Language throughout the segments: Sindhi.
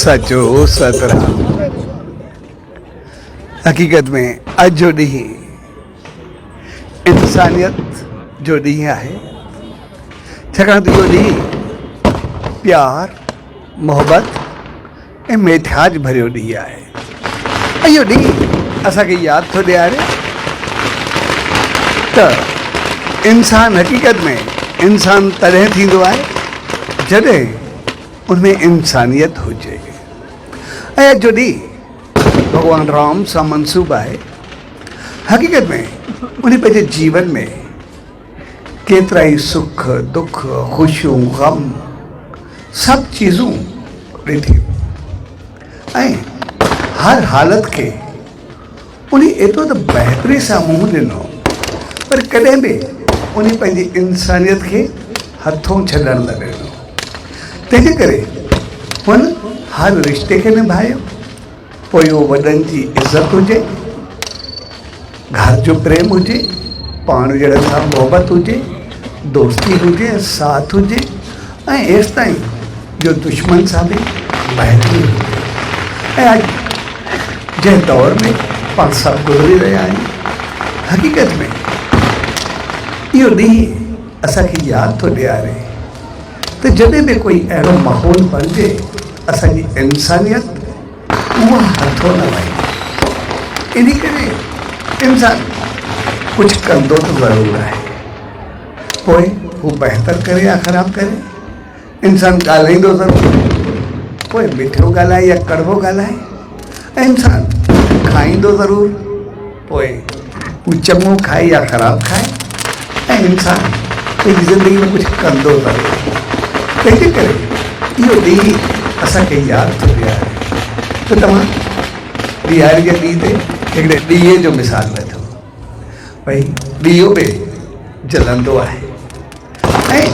سچو سترام. حقيقت ۾ اڄ جو ڏينهن انسانيت جو ڏينهن آهي، ڇاڪاڻ ته اهو ڏينهن پيار، محبت ۽ ميٺاج ڀريو ڏينهن آهي. اهو ڏينهن اسان کي ياد ٿو ڏياري ته انسان حقيقت ۾ انسان تڏهن ٿيندو آهي جڏهن ان ۾ انسانيت هجي. ۽ اڄ جو ڏينهن ڀڳوان رام سان منسوب آهي. حقيقت ۾ ان پنهنجي جيون ۾ ڪيترائي سک، دک، خوشيون، غم سڀ چيزون ڏٺيون ۽ هر حالت کي انهي ايترو ته بهتري سان منهن ڏنو پر ڪڏهن به انهي پنهنجي انسانيت کي هٿون ڇڏڻ نه ڏنو. تنهن جي ڪري هن هر رشتي کي نڀايو، پوء اهو وڏن جي عزت هجي، گهر جو پريم هجي، پاڻ جهڙن سان محبت هجي، دوستي هجي، ساٿ هجي ۽ ايستائين جو دشمن سان به بهتري هجي. ۽ اڄ جنهن دور ۾ پاڻ سڀ گذري رهيا آهيون، حقيقت ۾ اهو ڏينهن اسان کي ياد ٿو ڏياري ته جڏهن به ڪوئي اهڙو ماحول بڻجي، اسان جي انسانيت اها هٿو نه وڃي. انهي ڪري انسان ڪجهه ڪندو ته ضرور آهي، پوء هو بهتر ڪري يا خراب ڪري. انسان ڳالهائيندو ضرور آهي، پوء مٺو ڳالهائي يا ڪڙوو ڳالهائي. ۽ انسان کائيندو ضرور، پوء هو چڱو کائي يا خراب کائي. ۽ انسان پنهنجي زندگي ۾ ڪجهه ڪندو ضرور آهي. تنهنجي ڪري اهو ڏينهن اسان کي ياد ٿو ڏياري ته توهان ڏياري جي ڏينهن تي هڪڙي ڏيئي جو مثال وٺو. ڀئي ڏيئو به جلندو آهي ۽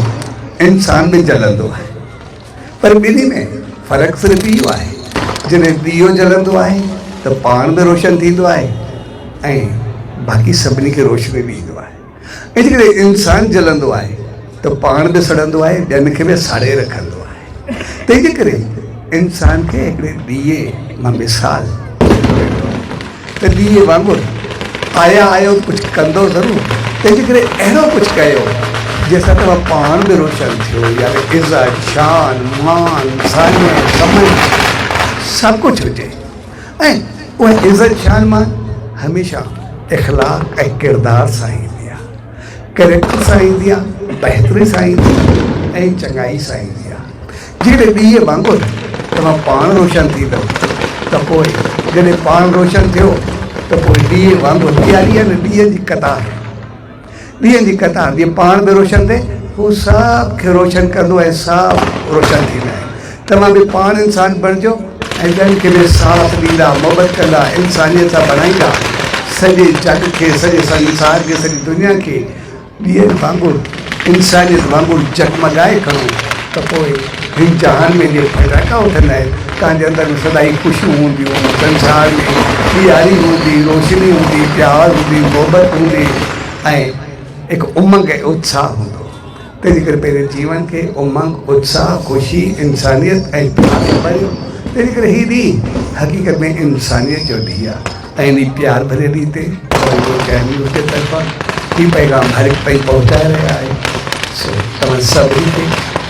انسان به جلندو آهي، پر ٻنهي ۾ فرق صرف اهو آهي جڏهن ڏيئو جلندو آهي ته پاڻ به روشن ٿيندو آهي ۽ باقي سڀني کي روشني ڏيندو آهي، ۽ جيڪڏهن انسان جلندو آهي ته پاڻ به سڙندو آهي ٻين کي به ساڙي رکندو آهي. تنهن جي ڪري انسان کي هڪڙي ڏيئي مان مثال ڏنو ويندو آهي ته ڏيئي وانگر آيا آهيو ته ڪجهه ڪندو ضرور، تنهن جي ڪري اهڙو ڪجهه ڪيو جنهن سان توهان پاڻ به روشن ٿيو، يعني عزت، شان، مان، ساڃهه، سمجهه سڀ ڪجهه هجي ۽ اها عزت، شان، مان هميشه اخلاق ۽ ڪردار سان ايندي آهي. ڪريڪٽر سان ايندي آ، بهتري سان ايندي آ ۽ چڱائي سان ايندي آ. جيڪڏهن ڏيئي وانگر توهان پاڻ روشن ٿيندؤ ته پوء جڏهن پاڻ روشن ٿيو ته پوء ڏيئي وانگر ڏياري آ نه ڏيئن جي قطار، ڏيئن جي قطار جيئن پاڻ به روشن ٿئي هو سڀ کي روشن ڪندو ۽ سڀ روشن ٿيندا آهن. توهان به پاڻ انسان بڻجو ۽ ٻين کي به ساٿ ڏيندا، محبت ڪندا، انسانيت سان بڻائيندا، سڄي جڳ کي، سڄي سنسار کي، سڄي دنيا کي ڏيئن وانگر انسانيت وانگر جڳمڳائي کڻو ته پوء هن جهان ۾ جي ڦٽاڪا اٿندا آهن، توهان جي اندر ۾ سدائين خوشيون هونديون، سنسار ۾ ڏياري هوندي، روشني هوندي، پيار هوندي، محبت هوندي ۽ هڪ امنگ ۽ اتساهه هوندو. تنهنجي ڪري پنهنجي جيون کي امنگ، اتساهه، خوشي، انسانيت ۽ پيار سان ڀريو. تنهنجي ڪري هي ڏينهن حقيقت ۾ انسانيت جو ڏينهن آهي ۽ انهي پيار ڀريي ڏينهن تي اوهان چينل نيوز جي طرفان هي پيغام هر هڪ تائين پهچائي رهيا آهيون. سو توهان سڀني کي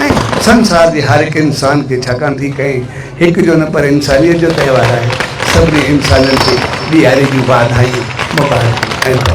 ۽ سنسار جي هر هڪ انسان کي ڇاڪاڻ ته هي ڪنهن هڪ جو نه پر انسانيت جو تهوار آهي، سڀني انسانن کي ڏياري جون واڌايون، مبارڪون ۽.